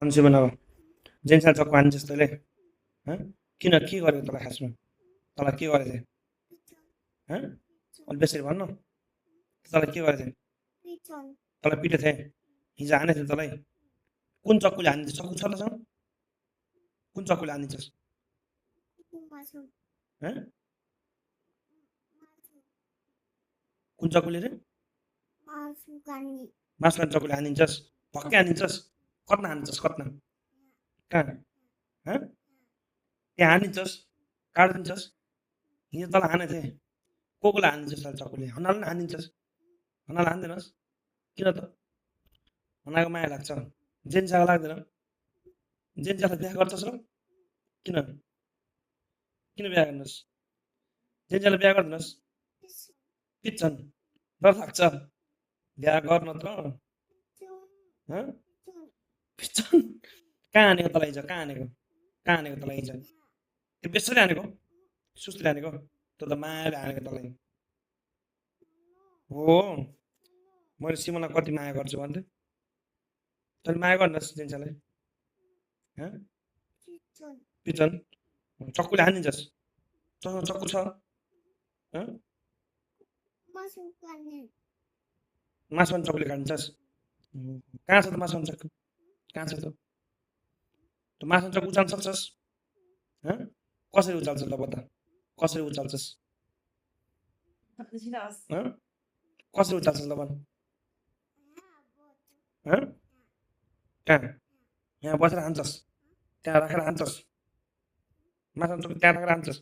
मान्छे बनाऊ जेन्सा चक्कु हान्छस् तैँले हँ किन के गर्यो तँलाई खासमा तँलाई के गरेको थिएँ हँ अलिक बेसरी भन्नु तँलाई के गरेको थिएँ तँलाई पिटेको थिएँ हिजो हानेको थिएँ तँलाई कुन चक्कुले हानिदिन्छ चक्कु छ तँसँग कुन चक्कुले हानिदिन्छस् हँ कुन चक्कुले रे मासु काट्ने चक्कुले हानिदिन्छस् भक्कै हानिदिन्छस् कतना हानिदिन्छस् कतना कहाँ हँ त्यहाँ हानिदिन्छस् काटिदिन्छस् हिजो तँलाई हानेको थिएँ को कोलाई हानिदिन्छस् तँलाई चक्कुले हनाले नि हानिदिन्छस् हनाले हान्दैनस् किन त हनाको माया लाग्छ जेन्साको लाग्दैन जेन्सालाई बिहा गर्छस् र किन किन बिहा गर्नुहोस् जेन्सालाई बिहा गरिदिनुहोस् पिट्छन् डर लाग्छ बिहा गर्न त हँ पिट्छन् कहाँ हानेको तँलाई हिजो कहाँ हानेको तँलाई हिजो त्यो बेसरी हानेको सुस्तीले हानेको तँ त मायाले हानेको तँलाई हो मैले सिमोनलाई कति माया गर्छु भन्थे तैँले माया गर्नुहोस् जेन्सालाई हँ पिट्छन् चक्कुले हानिदिन्छस् तँसँग चक्कु छ हँ मासु पनि चक्कुले काटिदिन्छस् कहाँ छ त मासु पनि चक्कु कहाँ छ त त्यो मासु पनि चक्कु उचाल्न सक्छस् हँ कसरी उचाल्छस् ल बता कसरी उचाल्छस् हँ कसरी उचाल्छस् ल भन हँ कहाँ यहाँ बसेर हान्छस् त्यहाँ राखेर हान्छस् मासु पनि चक्कु त्यहाँ राखेर हान्छस्